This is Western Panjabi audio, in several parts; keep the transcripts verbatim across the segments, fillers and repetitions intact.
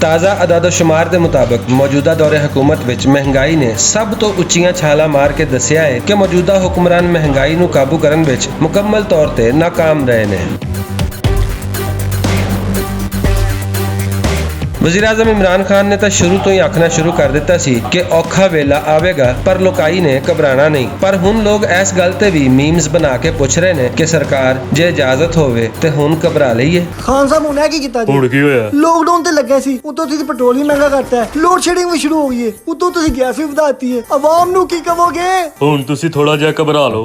تازہ اعداد و شمار دے مطابق، موجودہ دور حکومت وچ مہنگائی نے سب تو اچیاں چھالاں مار کے دسیا ہے کہ موجودہ حکمران مہنگائی نوں قابو کرن وچ مکمل طور تے ناکام رہے نے۔ وزیر اعظم عمران خان نے تاں شروع توں ہی آکھنا شروع کر دتا سی کہ اوکھا ویلا آوے گا، پر لوکائی نے گھبرانا نہیں۔ پر ہن لوگ ایس گل تے وی میمز بنا کے پچھ رہے نے کہ سرکار، جے اجازت ہووے تے ہن گھبرا لئیے۔ خان صاحب، ہن اے کی کیتا جی؟ ہن کی ہویا؟ لاک ڈاؤن تے لگے سی، اتوں تسی پٹرول وی مہنگا کرتا ہے، لوڈ شیڈنگ وی شروع ہو گئی ہے، اتوں تسی گیس وی ودھاتی ہے، عوام نوں کی کہو گے؟ ہن تسی تھوڑا جہا گھبرا لو۔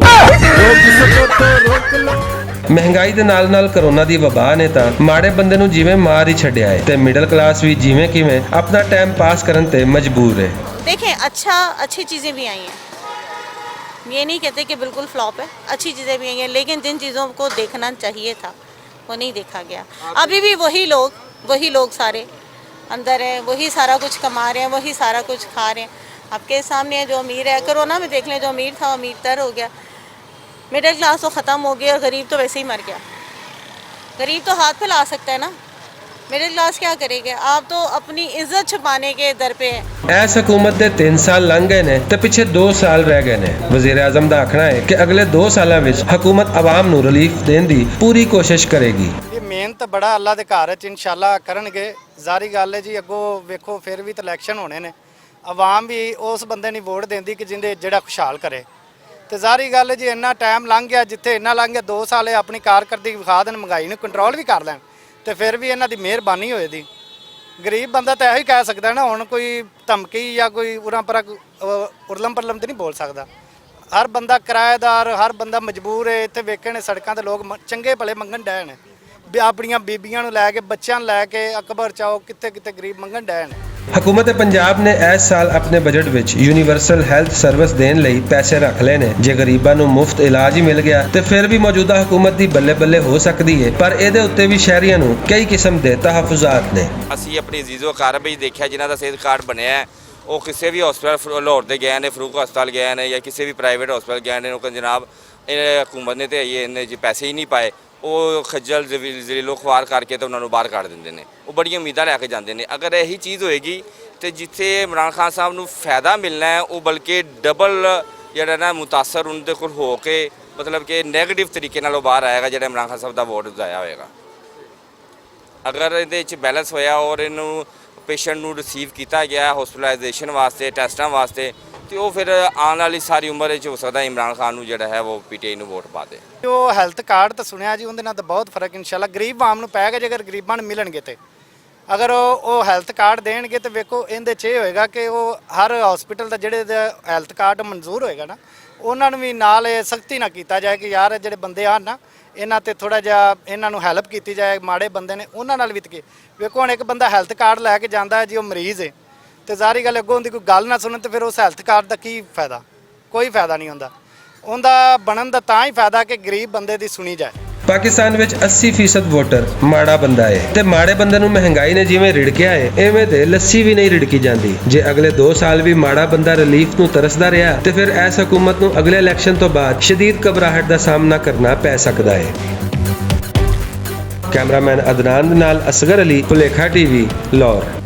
مہنگائی دے نال نال کرونا دی وبا نے تاں ماڑے بندے نوں جیویں مار ہی چھڈیا ہے تے مڈل کلاس وی جیویں کیویں اپنا ٹائم پاس کرن تے مجبور ہے۔ دیکھیں، اچھا، اچھی چیزیں بھی آئی ہیں، یہ نہیں کہتے کہ بالکل فلاپ ہے، اچھی چیزیں بھی آئی ہیں، لیکن جن چیزوں کو دیکھنا چاہیے تھا، وہ نہیں دیکھا گیا۔ ابھی بھی وہی لوگ، وہی لوگ سارے اندر ہیں، وہی سارا کچھ کما رہے ہیں، وہی سارا کچھ کھا رہے ہیں۔ آپ کے سامنے ہے، جو امیر ہے، کرونا میں دیکھ لیں، جو امیر تھا، وہ امیر تر ہو گیا۔ مڈل کلاس تو ختم ہو گئی اور غریب تو ویسے ہی مر گیا۔ غریب تو ہاتھ پھیلا سکتا ہے نا، مڈل کلاس کیا کرے گا؟ آپ تو اپنی عزت چھپانے کے در پہ ہیں۔ ایس حکومت دے تین سال لنگ گئے نے تے پچھے دو سال رہ گئے نے۔ وزیر اعظم دا آکھنا ہے کہ اگلے دو سالاں وچ حکومت عوام نوں ریلیف دین دی پوری کوشش کرے گی۔ یہ محنت بڑا اللہ دے گھر وچ انشاءاللہ کرنگے۔ ظاہری گل ہے جی، اگوں ویکھو، پھر وی تے الیکشن ہونے نے، عوام وی اس بندے نوں ووٹ دیندی کہ جیہڑا خوشحال کرے۔ تے ظاہری گل ہے جی، اننا ٹائم لنگ گیا، جتھے اننا لنگ گیا، دو سال اے اپنی کارکردگی وکھا دین، مہنگائی نوں کنٹرول وی کر لین، تے پھر وی اننا دی مہربانی ہوئے دی۔ غریب بندہ تے ایہو ہی کہہ سکدا ہے نا، ہن کوئی دھمکی یا کوئی اراں پراں، ا، ارلم پرلم تے نہیں بول سکدا۔ ہر بندہ کرایہ دار، ہر بندہ مجبور ہے۔ اتھے ویکھے نے سڑکاں تے لوگ م-، چنگے بھلے منگن ڈے نے۔ بی-، اپنیاں بیبیاں نوں لے کے، بچیاں نوں لے کے، اکبر چاہو، کتے کتے غریب منگن ڈے نے۔ حکومت پنجاب نے اس سال اپنے بجٹ وچ یونیورسل ہیلتھ سروس دین لئی پیسے رکھ لے نے۔ جے غریباں نوں مفت علاج ہی مل گیا تے پھر بھی موجودہ حکومت دی بلے بلے ہو سکدی ہے، پر ایہدے اتے بھی شہریاں نوں کئی قسم دے تحفظات نے۔ اسی اپنی عزیز و اقارب وچ دیکھیا، جنہاں دا صحت کارڈ بنیا ہے، وہ کسے بھی ہسپتال، فر-، لاہور دے گئے نے، فاروق ہسپتال گئے نے، یا کسے بھی پرائیویٹ ہسپتال گئے نے، انہوں کو جناب، اے حکومت نے تے یہ انہیں جی پیسے ہی نہیں پائے، وہ خجل ذلیل، ذلیل و خوار کر کے تے انہاں نوں باہر کر دیندے نے۔ وہ بڑیاں امیداں لے کے جاندے نے۔ اگر یہی چیز ہوئے گی تے جتھے عمران خان صاحب نوں فائدہ ملنا ہے، وہ بلکہ ڈبل جڑا نا متاثر ان دے کول ہو کے، مطلب کہ نیگیٹو طریقے نال وہ باہر آئے گا، جڑا عمران خان صاحب دا ووٹ ضائع ہوئے گا۔ اگر ایہدے وچ بیلنس ہویا اور اینوں پیشنٹ نوں ریسیو کیتا گیا ہاسپٹلائزیشن واسطے، ٹیسٹاں واسطے، تے او پھر آن والی ساری عمر وچ ہو سکدا عمران خان نوں جڑا ہے وہ پی ٹی آئی نوں ووٹ پا دے۔ او ہیلتھ کارڈ تے سنیا جی، اوندے نال تے بہت فرق انشاءاللہ غریب عوام نوں پے گا، جے اگر غریباں نوں ملن گے تے۔ اگر او، او ہیلتھ کارڈ دین گے تے ویکھو ایندے چ اے ہوئے گا کہ او ہر ہاسپٹل دا جڑے دا ہیلتھ کارڈ منظور ہوئے گا نا، انہاں نوں وی نال اے سختی نہ کیتا جائے کہ یار، اے جڑے بندے آن نا، انہاں تے تھوڑا جہا انہاں نوں ہیلپ کیتی جائے، ماڑے بندے نے انہاں نال وی تکے۔ ویکھو، ہن اک بندہ ہیلتھ کارڈ لے کے جاندا ہے جی، او مریض ہے، تے ظاہری گل ہے، اگوں اوندی کوئی گل نہ سنن تے پھر اس ہیلتھ کارڈ دا کی فائدہ؟ کوئی فائدہ نہیں ہوندا۔ اوندا بنن دا تاں ہی فائدہ کہ غریب بندے دی سنی جائے۔ پاکستان وچ اسی فیصد ووٹر ماڑا بندہ ہے، تے ماڑے بندے نوں مہنگائی نے جیویں رڑکیا ہے، ایویں تے لسی وی نہیں رڑکی جاندی۔ جے اگلے دو سال وی ماڑا بندہ ریلیف نوں ترسدا رہیا، تے پھر ایس حکومت نوں اگلے الیکشن توں بعد شدید گھبراہٹ دا سامنا کرنا پے سکدا ہے۔ کیمرہ مین عدنان دے نال اصغر علی، پلیکھا ٹی وی، لاہور۔